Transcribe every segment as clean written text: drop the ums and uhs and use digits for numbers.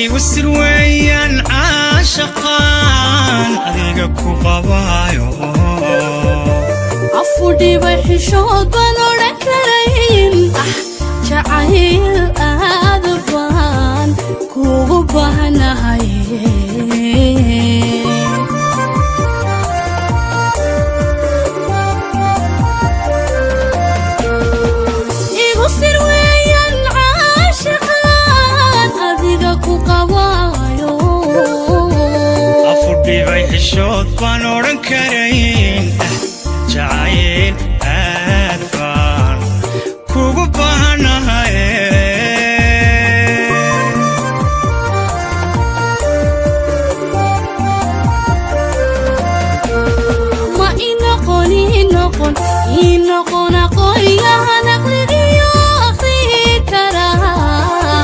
Igu sir weeyaan caashaqaan adiga ku qabaayo. Afudhibay xishood baan odhan karayn. Ah, jacayl aad baan kugu baahnahay. Igu sir weeyaan caashiqaan adiga ku qabaayo. Afudhibay xishood baan odhan karayn. Ah, jacayl aad baan kugu baahanahay. Ma inoqon inoqon inoqon aqoonyahan aqligiyo akhriyi karaa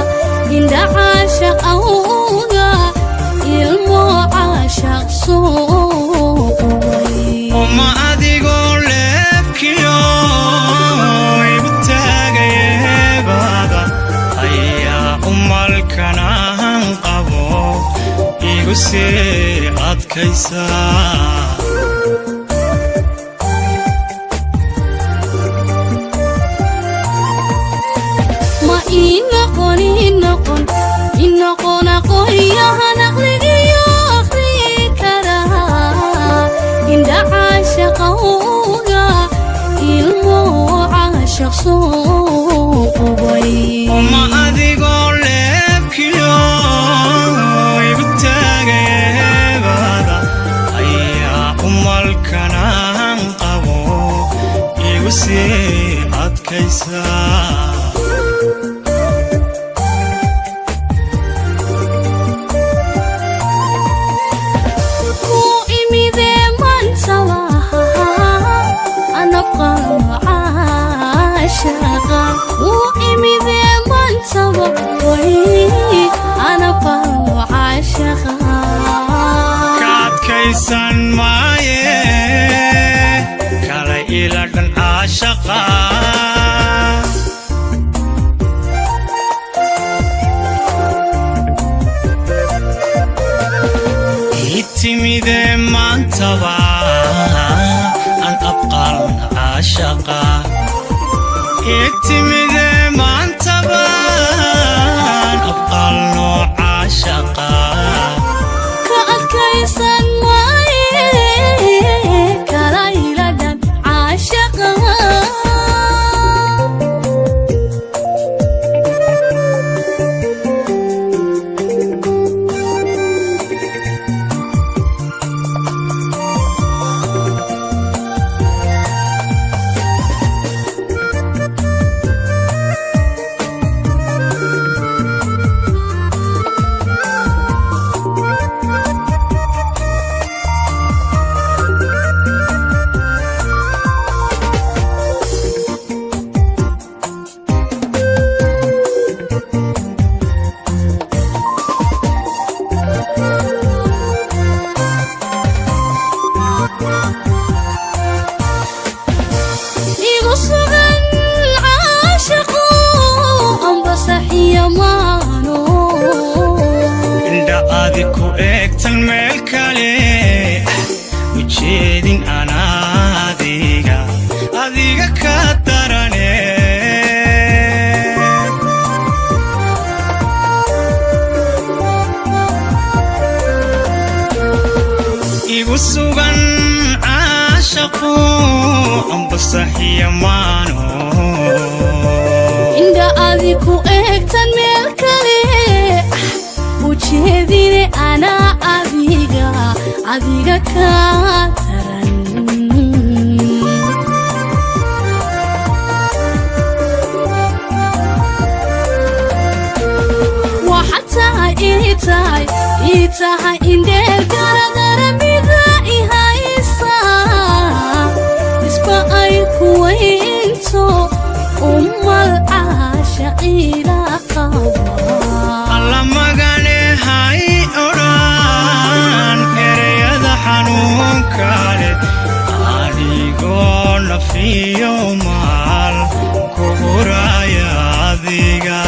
indha caashaq awga ilmo caashaq soo qubay. Uma adigoo leebkiyo igu taagayeebada ayaa umalkanaan qabo igu sii adkaysa. Ma inoqon inoqon inoqon aqoonyahan aqligiyo akhriyi karaa indha caashaq awga ilmo caashaq soo qubay. Uma adigoo leebkiyo igu taagayeebada ayaa umalkanaan qabo igu sii adkaysa. Ku imidee maantaba anabqalo caashaqa ku imidee maantaba way anabqalo caashaqa. Ka adkaysan maaye kala ila dhan caashaqa. Ii timidee maantaba aan abqalna caashaqa. Ii timidee maantaba aan abqalno caashaqa. Ka adkaysan maaye kala ila dhan caashaqa. Igu sugan caashaqo ambasaxiya maano. Indha adi ku eegtan meel kale ujeedin anaadiga adiga ka darane. Igu sugan caashaqu ambasaxiya maano. Indha adi ku eegtan meel kale ujeedine anaa adiga adiga ka daran. Waxaad tahay ii tahay ii tahay indheer garadaramida i haysa isba ay kuwaynto umal caashaqiila qaba. Alla magane hay odhan ereyada xanuunka leh anigoo nafiyo maal ku huraya adiga.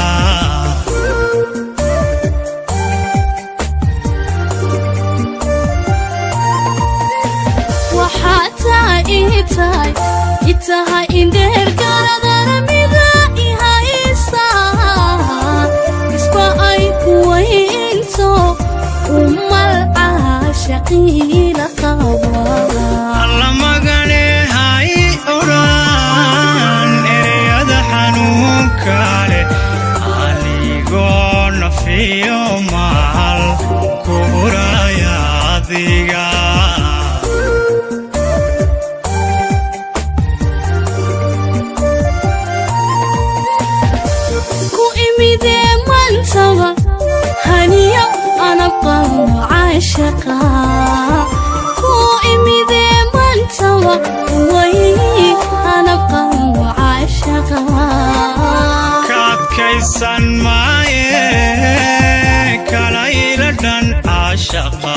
qiila qaba. Alla magane hay odhan ereyada xanuunka leh, anigoo nafiyo maal ku huraya adiga. Ku imidee mantaba haniyo anabqabo caashaqa, ku imidee mantaba way anabqabo caashaqa. Kaadkaysan maaye kala ila dhan caashaqa.